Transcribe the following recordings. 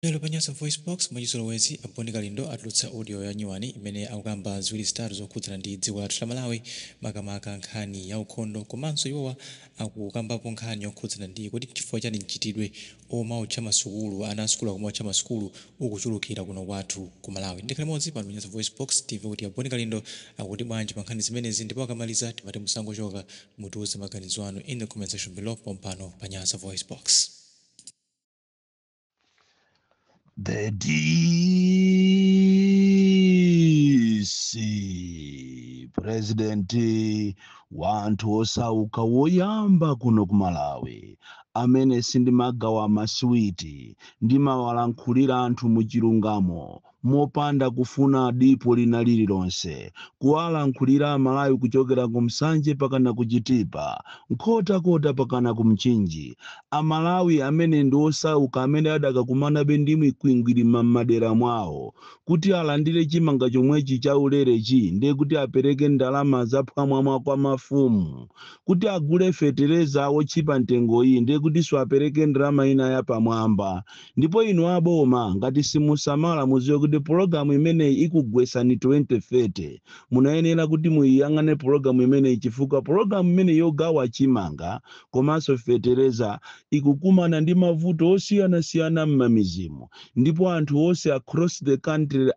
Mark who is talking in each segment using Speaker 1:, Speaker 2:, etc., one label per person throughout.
Speaker 1: Lero pa Nyasa VoiceBox, mwachizolowezi, a Bon Kalindo atulutsa audio ya nyuwani imene akukamba ziwiri zitatu zokhudzana ndi dziko lathu la Malawi, makamaka nkhani ya ukhondo, komanso iwowa akukambapo nkhani yokhudzana ndi kuti chifukwa chani mchitidwe omaotcha masukulu, ana asukulu akumaotcha masukulu ukuchulukira kuno kwathu ku Malawi. Ndikhale limodzi pano pa Nyasa VoiceBox timve kuti a Bon Kalindo akuti bwanji pa nkhani zimenezi, ndipo akamaliza timati musangochoka, mutiuze maganizo anu in the comment section below pompano pa Nyasa VoiceBox.
Speaker 2: The DC President wa anthu osauka woyamba kuno ku Malawi amene sindimagawa masiwiti, ndimawalankhulira anthu muchilungamo mopanda kufuna dipo lina lililonse, kuwalankhulira Amalawi kuchokera ku Msanje pakana ku Chitipa, Nkhotakota pakana ku Mchinji. Amalawi amene ndi osauka, amene adakakumanabe ndi mikwingwirima m'madera mwawo, kuti alandire chimanga chomwechi chaulerechi ndiye kuti apereke ndalama zaphwamwamwa kwa mafumu, kuti agule fetereza wotchipa mtengo iyi ndiye kutinso apereke ndalama ina yapamwamba. Ndipo inu aboma, ngati simusamala, muziwe kuti pologalamu imeneyi ikugwesani 2030. Munayenera kuti muyiyang'ane pologalamu imeneyi, chifukwa pologalamu imeneyi yogawa chimanga komanso fetereza ikukumana ndi mavuto osiyanasiyana m'mamidzimu, ndipo anthu onse across the country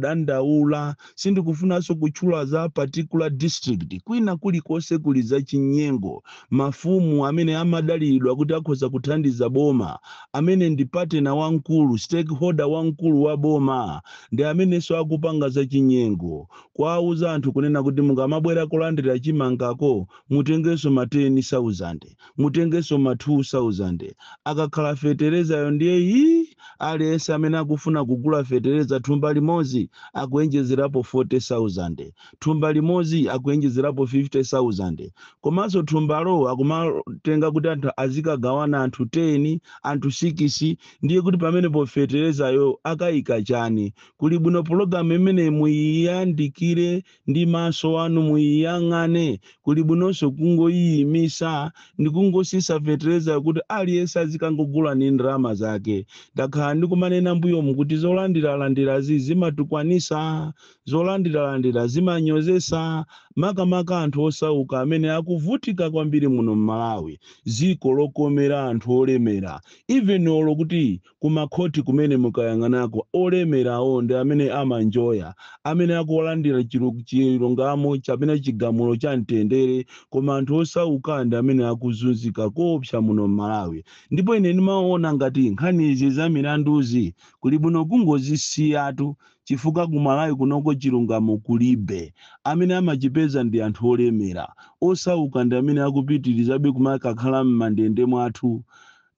Speaker 2: akudandaula. Sindikufunanso kutchula za particular district, kwina kulikonse kuli za chinyengo. Mafumu amene amadalidwa kuti akhoza kuthandiza boma, amene ndi partner wamkulu, stakeholder wamkulu wa boma, ndi amenenso akupanga za chinyengo, kuwauza anthu kunena kuti mukamabwera kulandira chimangako mutengenso ma 10,000, mutengenso ma 2,000. Akakhala feterezayo ndiye yi, aliyense amene akufuna kugula fetereza thumba limodzi akuenjezerapo 40,000, thumba limodzi akuenjezerapo 50,000. Komanso thumbalo akumatenga kuti anthu azikagawana anthu 10, anthu 6. Ndiye kuti pamenepo feterezayo akayika chani? Kuli bwino pologalamu imene muyiyandikire ndi maso anu, muyiyang'ane. Kuli bwinonso kungoyiyimisa ndi kungosisa fetereza kuti aliyense azikangogula ndi ndalama zake. Ndakhala ndikumanena mbuyomu kuti zolandiralandirazi zimatukwanisa, zolandiralandira zimanyozesa, makamaka anthu osauka amene akuvutika kwambiri muno mMalawi, dziko lokomera anthu olemera. Even olo kuti kumakhoti kumene mukayang'anako, olemerawo ndi amene amanjoya, amene akulandira chilungamo chapena chigamulo cha mtendere, koma anthu osauka ndi amene akuzunzika koopsa muno mMalawi. Ndipo ine ndimaona ngati nkhani izi za milanduzi kuli bwino kungozisiyatu, chifukwa ku Malawi kunoko chilungamo kulibe. Amene amachipeza ndi anthu olemera, osauka ndi amene akupitirizabe kumakakhala m'mandende mwathu.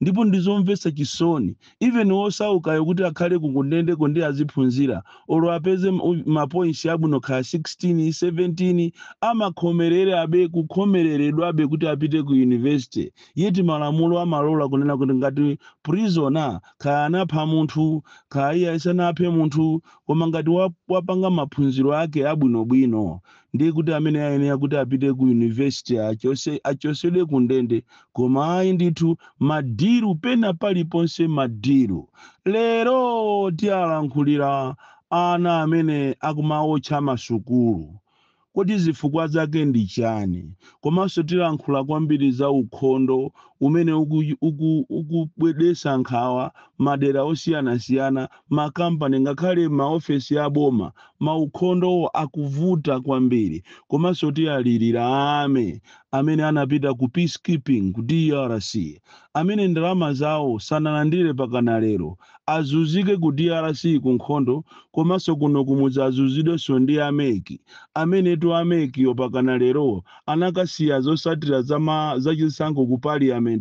Speaker 2: Ndipo ndizomvetsa chisoni, even osaukayo kuti akhale kukundendeko ndi aziphunzira, olo apeze mapoints abwino khala 16, 17, amakhomerera abe, kukhomereredwabe kuti apite ku university. Yeti malamulo amalola kunena kuti ngati prisoner, kaya anapha munthu, kaya iye asanaphe munthu, koma ngati wapanga maphunziro ake abwinobwino, ndiye kuti amene ayenera kuti apite ku university achosedwe ku ndende. Koma ayi ndithu, madiru pena paliponse, madiru. Lero tiyalankhulira ana amene akumaotcha masukulu, kodi zifukwa zake ndi chani? Komanso tilankhula kwambiri za ukhondo umene ukubwedesa nkhawa madera osiyanasiyana, makampani, ngakhale maofesi aboma, maukhondo akuvuta kwambiri. Komanso tiyalirira ame amene anapita ku peacekeeping ku DRC, amene ndalama zawo sanalandire pakana lero, azunzike ku DRC ku nkhondo, komanso kuno kumudzi azunzidwenso ndi a MEC, amenetu a MEC-yo pakana lero anakasiya zosatira zachisankho ku parliament,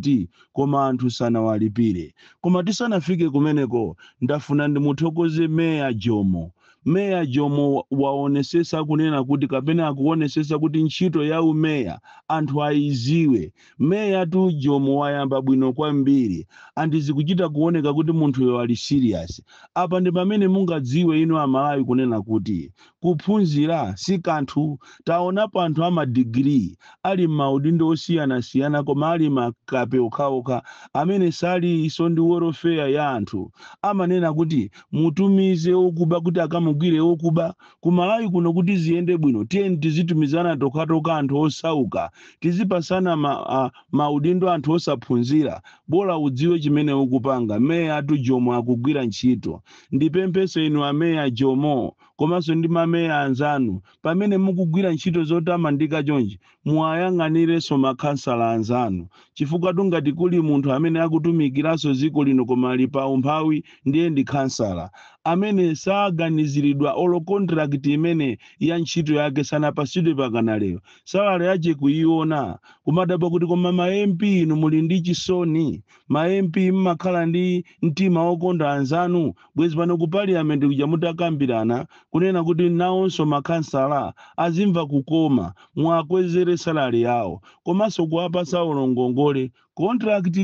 Speaker 2: koma anthu sanawalipire. Koma tisanafike kumeneko, ndafuna ndimuthokoze Meya Jomo. Meya Jomo waonesesa kunena kuti, kapena akuonesesa kuti ntchito ya umeya anthu ayiziwe. Meya tu Jomo wayamba bwino kwambiri, andizikuchita kuoneka kuti munthuyo ali serious. Apa ndi pamene mungadziwe inu Amalawi kunena kuti kuphunzira si kanthu. Taonapo anthu amadigiri ali m'maudindo osiyanasiyana, koma ali makape okhaokha amene salinso ndi welfare ya anthu. Amanena kuti mutumize okuba kuti akamugwire okuba. Kumalawi kuno, kuti ziyende bwino, tiyeni tizitumizana tokatoka anthu osauka, tizipasana maudindo anthu osaphunzira, bola udziwe chimene ukupanga. Meya atu Jomo akugwira ntchito. Ndipempheso inu ameya Jomo komanso ndi mameya anzanu, pamene mukugwira ntchito zotamandika chonchi, muwayang'anirenso makhansala anzanu, chifukwa tungati kuli munthu amene akutumikiranso dziko lino koma ali pa umphawi, ndiye ndi khansala amene saganiziridwa. Olo contract imene ya ntchito yake sanapasidwe pakana lero, salary yache kuiona, kumadabwa kuti koma ma MP inu muli ndi chisoni? Ma MP mmakhala ndi mtima wokonda anzanu? Bwezi pano ku parliament kuja mutakambirana kunena kuti nawonso makhansala azimva kukoma, mwakwezere salary yawo komanso kuwapasa ulongongole contract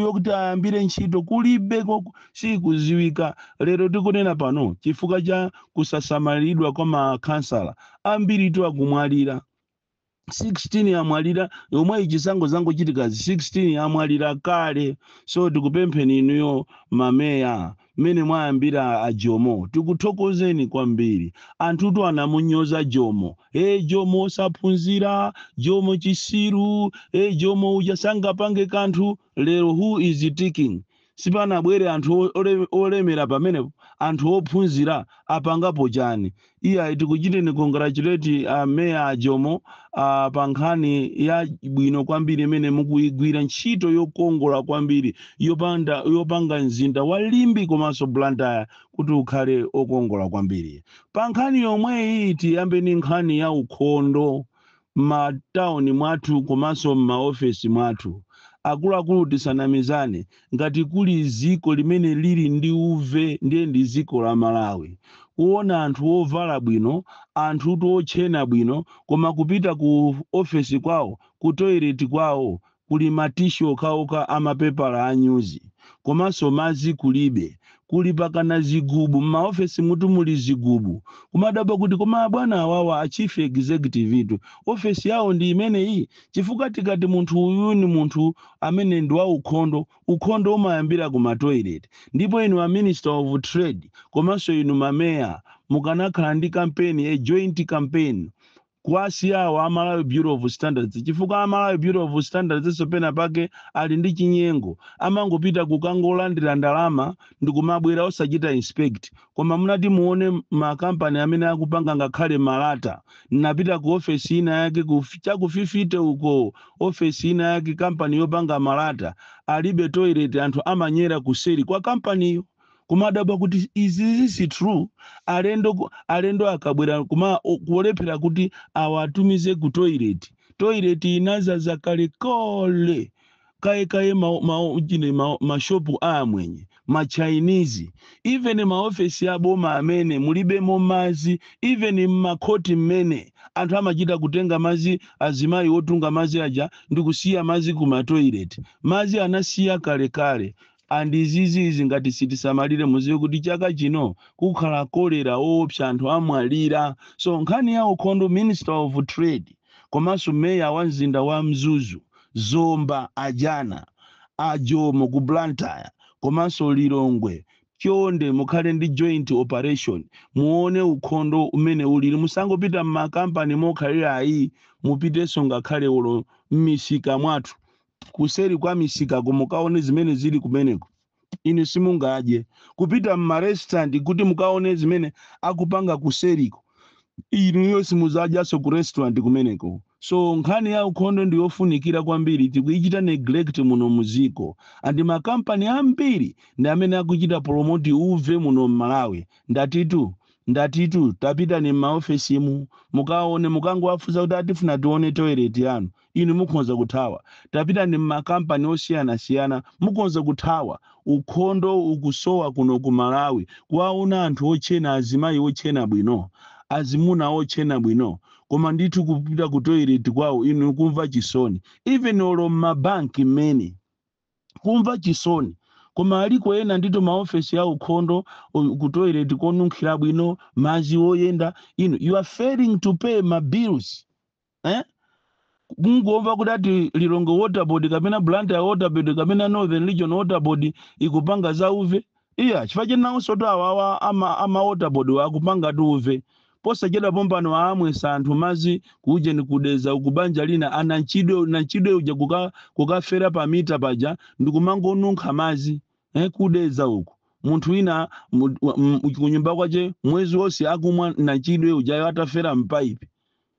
Speaker 2: yokuti ayambire ntchito. Kulibe, sikuziwika lero tikunena pano, chifukwa cha kusasamalidwa kwa makhansala ambiri tu akumwalira. 16 amwalira yomwe ichisango zangochitikazi, 16 amwalira kale. So tikupempheni inuyo mameya, mmene mwayambira aJomo, tikuthokozeni kwambiri. Anthutu anamunyoza Jomo: "E, Jomo osaphunzira, Jomo chisiru, e, Jomo uja sangapange kanthu." Lero who is ticking? Sipanabwere anthu olemera pamenepo, anthu ophunzira apangapo chani? Iya, tikuchiteni congratulate meya Jomo pa nkhani ya bwino kwambiri imene mukuyigwira, ntchito yokongola kwambiri yopanga mzinda wa Limbe komanso Blantyre kuti ukhale okongola kwambiri. Pa nkhani yomweyi, tiyambe ni nkhani ya ukhondo m'matawuni mwathu komanso m'maofesi mwathu. Akuluakulu, tisanamizane, ngati kuli ziko limene lili ndi uve, ndiye ndi ziko la Malawi. Kuona anthu ovala bwino, anthu otchena bwino, koma kupita ku ofesi kwawo, ku toilet kwawo kuli ma tissue okhaokha amapepala anyuzi, komanso madzi kulibe, kuli pakana zigubu. M'maofesi mutu muli zigubu, kumadabwa kuti koma bwana awawa a chief executive itu ofesi yawo ndi imeneyi? Chifukwa tikati munthu uyu ni munthu amene ndi wa ukhondo, ukhondo umayambira ku ma toilet. Ndipo inu a Minister of Trade komanso inu mameya, mukanakhala ndi campaign, a joint campaign, kuwasiyawo a Malawi Bureau of Standards, chifukwa a Malawi Bureau of Standards so pena pake ali ndi chinyengo, amangopita kukangolandira ndalama ndi kumabwera osachita inspect. Koma munati muone makampani amene akupanga ngakhale malata. Napita ku ofesi ina yake chakufifite uko, ofesi ina yake, kampani yopanga malata, alibe toilet, anthu amanyera kuseri kwa kampaniyo. Kumadabwa kuti izi si true. Alendo akabwera, kuma kulephera kuti awatumize ku toilet. Toilet inazaza kalekale kayekaye. Chine mashopu amwenye, ma Chinese, even maofesi aboma amene mulibemo madzi, even mmakhoti mmene anthu amachita kutenga madzi, azimayi otunga madzi aja ndikusiya madzi ku ma toilet. Madzi anasiya kalekale. Andizizizi ngati sitisamalire, muziwe kuti chaka chino kukhala kolera woopsa, anthu amwalira. So nkhani ya ukhondo, Minister of Trade komanso meya wa mzinda wa Mzuzu, Zomba, ajana aJomo ku Blantyre komanso Lilongwe, chonde mukhale ndi joint operation, muone ukhondo umene ulili. Musangopita m'makampani mokhalira ayi, mupitenso ngakhale ulo m'misika mwathu, kuseri kwa misika, mukaone zimene zili kumeneko. Inu simungadye. Kupita m'ma restaurant kuti mukaone zimene akupanga kuseriko, inuyo simuzadyanso ku restaurant kumeneko. So nkhani ya ukhondo ndi yofunikira kwambiri, tikuichita neglect muno muziko, and makampani ambiri ndi amene akuchita promote uve muno mMalawi. Ndatitu Ndatitu tapitani m'maofesimu, mukaone, mukangowafunsa kuti atifuna tione toilet yanu, inu mukhoza kuthawa. Tapitani m'makampani osiyanasiyana, mukhoza kuthawa. Ukhondo ukusowa kuno ku Malawi. Kuwaona anthu ochena, azimayi ochena bwino, azimuna ochena bwino, koma ndithu kupita ku toilet kwawo inu kumva chisoni. Even olo m'mabanki mmene kumva chisoni, koma aliko ena ndito maofesi ya ukhondo, ku toilet konunkhira bwino, madzi oyenda. Inu, you are failing to pay ma bills, eh? Kungomva kuti ati Lilongwe Water Board kapena Blantyre Water Board kapena Northern Region Water Board ikupanga za uve, iya, chifukwa chenawonso to awawa ama water board akupanga tu uve. Posachedwa pompano aamwesa anthu madzi kujeni kudeza ukubanja lina ananchidwe nanchidwe uja kukafera pa mita paja ndikumangonunkha madzi, kudeza uku. Munthu wina kunyumba kwache mwezi wonse akumwa nachidwe ujayo atafera mpaipi.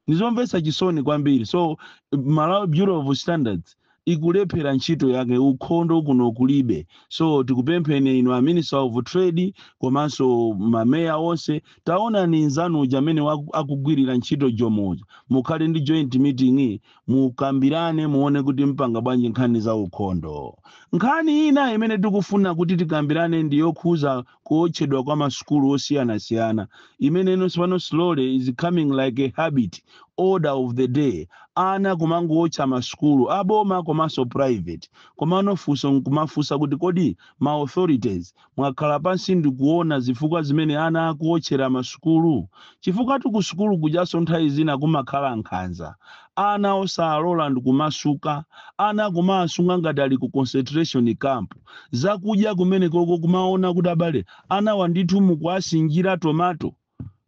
Speaker 2: Nizomvetsa chisoni kwambiri. So Malawi Bureau of Standards ikulephera ntchito yake, ukhondo kuno kulibe. So tikupempheni inu a Minister of Trade komanso mameya onse, taonani nzanu uja amene akugwirira ntchito jomoja, mukhale ndi joint meeting, mukambirane, muone kuti mpanga bwanji nkhani za ukhondo. Nkhani ina imene tikufuna kuti tikambirane ndi yokhuza kuotchedwa kwa masukulu osiyanasiyana, imene inonso pano slowly is coming like a habit, order of the day. Ana kumangowotcha masukulu aboma komanso private. Komano funso nkumafunsa kuti, kodi ma authorities mwakhala pansi ndikuona zifukwa zimene ana akuwotchera masukulu? Chifukwa ku sukulu kujaso nthawi zina kumakhala nkhanza, ana osalola ndikumasuka, ana kumasunga ngati ali ku concentration camp. Zakudya kumene koko kumaona kuti abale ana wandithu mukuasinjira tomato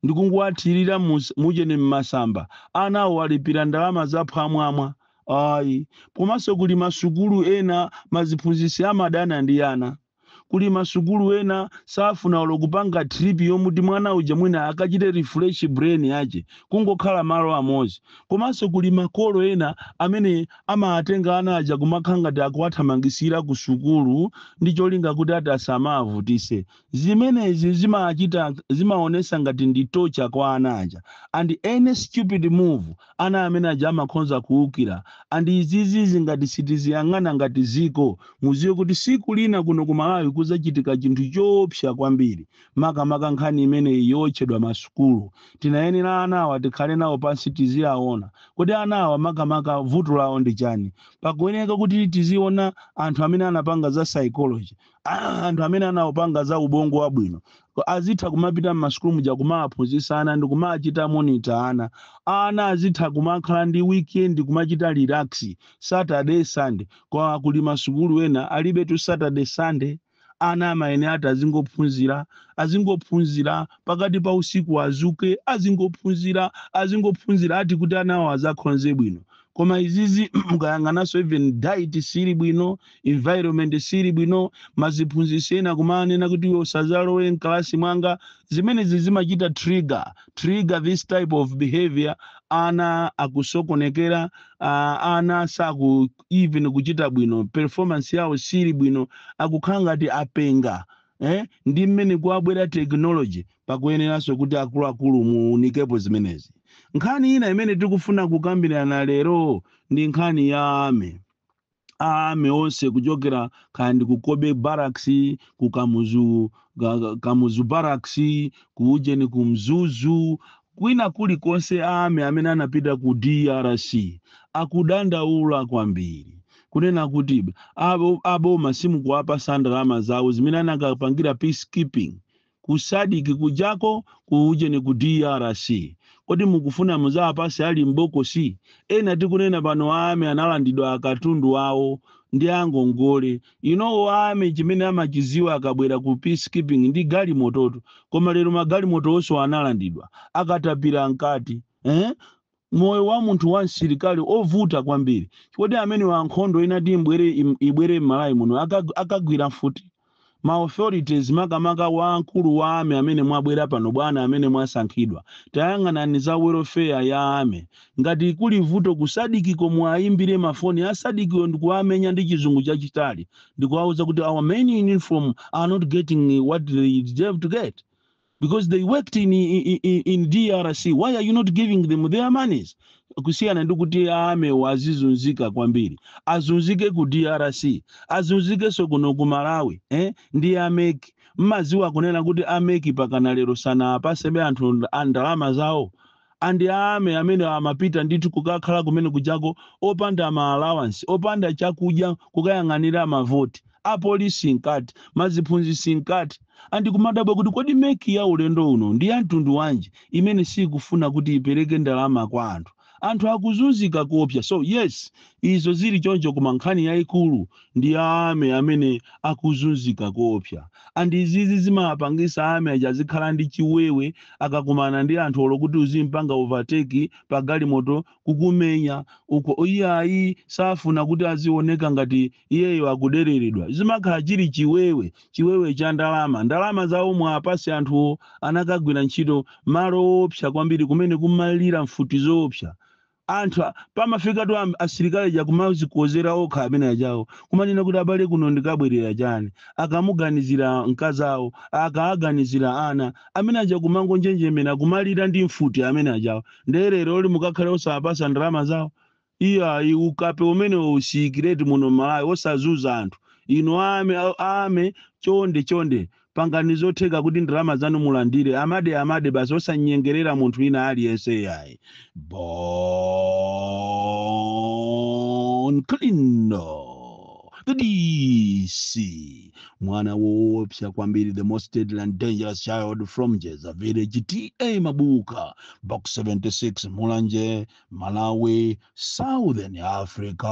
Speaker 2: ndikungowathirira muchene mmasamba, anawo alipira ndalama zaphwamwamwa. Ayi, komanso kuli masukulu ena maziphunzitsi amadana ndi ana. Kuli masukulu ena safuna olo kupanga trip yomuti mwana uja mwina akachite refresh brain yache, kungokhala malo amodzi. Komanso kuli makolo ena amene amatenga ana aja kumakhala ngati akuwathamangisira ku sukulu ndi cholinga kuti ati asamavutise. Zimenezi zimachita zimaonesa ngati ndi torture kwa ana aja, and any stupid move ana amene aja amakhonza kuwukira. And izizi ngati sitiziyang'ana ngati ziko, muziwe kuti siku lina kuno ku Malawi kuzachitika chinthu choopsa kwambiri, makamaka nkhani imeneyi yotchedwa masukulu. Tinayenera anawa tikhale nawo pansi, tiziyaona kuti anawa makamaka vuto lawo ndi chani. Pakuyeneka kuti tiziona anthu amene anapanga za psychology, anthu amene anapanga za ubongo wabwino, azitha kumapita mmasukulu muja kumaphunzitsa ana ndi kumachita monitor ana. Ana azitha kumakhala ndi weekend, kumachita relax Saturday, Sunday. Kwa kuli masukulu ena alibe tu Saturday, Sunday. Ana amaene ati azingophunzira, azingophunzira pakati pa usiku, azuke azingophunzira, azingophunzira, ati kuti anawo azakhonze bwino. Koma izizi mukayang'ananso, even diet sili bwino, environment sili bwino, maziphunzitsi ena kumanena kuti iwe usazalowe mkalasi mwanga. Zimenezi zimachita trigger this type of behavior. Ana akusokonekera, ana saku even kuchita bwino, performance yawo sili bwino, akukhala ngati apenga, eh? Ndi mmene kuabwera technology, pakuyeneranso kuti akuluakulu muunikepo zimenezi. Nkhani ina imene tikufuna kukambirana lero ndi nkhani ya army. Army onse kuchokera kandi ku Cobbe Barracks, ku Kamuzu, Kamuzu Barracks, ku ujeni, ku Mzuzu, kwina kulikonse, army amene anapita ku DRC akudandaula kwambiri kunena kuti aboma simukuwapasa ndalama zawo zimene anakapangira peacekeeping ku SADC kujako, ku ujeni, ku DRC. Kodi mukufuna muzawapase ali mbokosi? Ena tikunena pano army analandidwa akatundu awo ndi angongole. Inowo army chimene amachiziwa akabwera ku peacekeeping ndi galimototo, koma lero magalimoto onse analandidwa, akatapira mkati, eh? Moyo wa munthu wa msilikali ovuta kwambiri. Kodi amene wa nkhondo inati ibwere m'Malawi muno akagwira mfuti? Ma authorities, makamaka wamkulu wa army amene mwabwera pano, bwana amene mwasankhidwa, tayang'anani za welfare ya army. Ngati kuli vuto ku SADC-ko, mwayimbire mafoni a SADC-wo ndikuwamenya ndi Chizungu chachitali ndikuwauza kuti our men in uniform are not getting what they deserve to get. Because they worked in DRC. Why are you not giving them their monies? Kusiyana ndi kuti army wazizunzika kwambiri, azunzike ku DRC, azunzikenso kuno ku Malawi, eh? Ndi a MEC, mmaziwa kunena kuti a MEC pakana lero sanapasebe anthu a ndalama zawo. And army amene amapita ndithu kukakhala kumene kujako opanda ma allowance, opanda chakudya, kukayang'anira mavoti, apolisi nkati, maziphunzitsi nkati. And kumadabwa kuti kodi MEC ya ulendo uno ndi ya mtundu wanji imene sikufuna kuti ipereke ndalama kwa anthu? Anthu akuzunzika kuopsa. So yes, izo zili choncho, koma nkhani yayikulu ndi army amene akuzunzika kuopsa. And izizi zimapangisa army aja azikhala ndi chiwewe akakumana ndi anthu, olo kuti uzimpanga overtake pa galimoto, kukumenya uko, iyayi, safuna kuti azioneka ngati iyeyo akudereredwa. Zimakhala chili chiwewe, chiwewe cha ndalama. Ndalama zawo mwapasi anthuwo anakagwira ntchito malo opsa kwambiri, kumene kumalira mfuti zoopsa. Anthu pamafikatu asilikali ja kumazikozera okha amene ajawo, kumanena kuti, "Abale, kuno ndikabwerera chani?" Akamuganizira mkazawo, akaaganizira ana amene aja, kumangonjenjemera, kumalira ndi mfuti amene ajawo. Nderero oli mukakhale osapasa ndalama zawo? Iya, ukape umene usiyikireti muno Malawi, osazuza anthu inu. Army, army, chonde chonde, pangani zotheka kuti ndalama zanu mulandire. Amade amade basi, osanyengerera munthu wina aliyense yayi. Bon Kalindo, the DC, mwana woopsa kwambiri, the most deadly and dangerous child from Jeza Village, TA Mabuka, Box 76, Mulanje, Malawi, Southern Africa.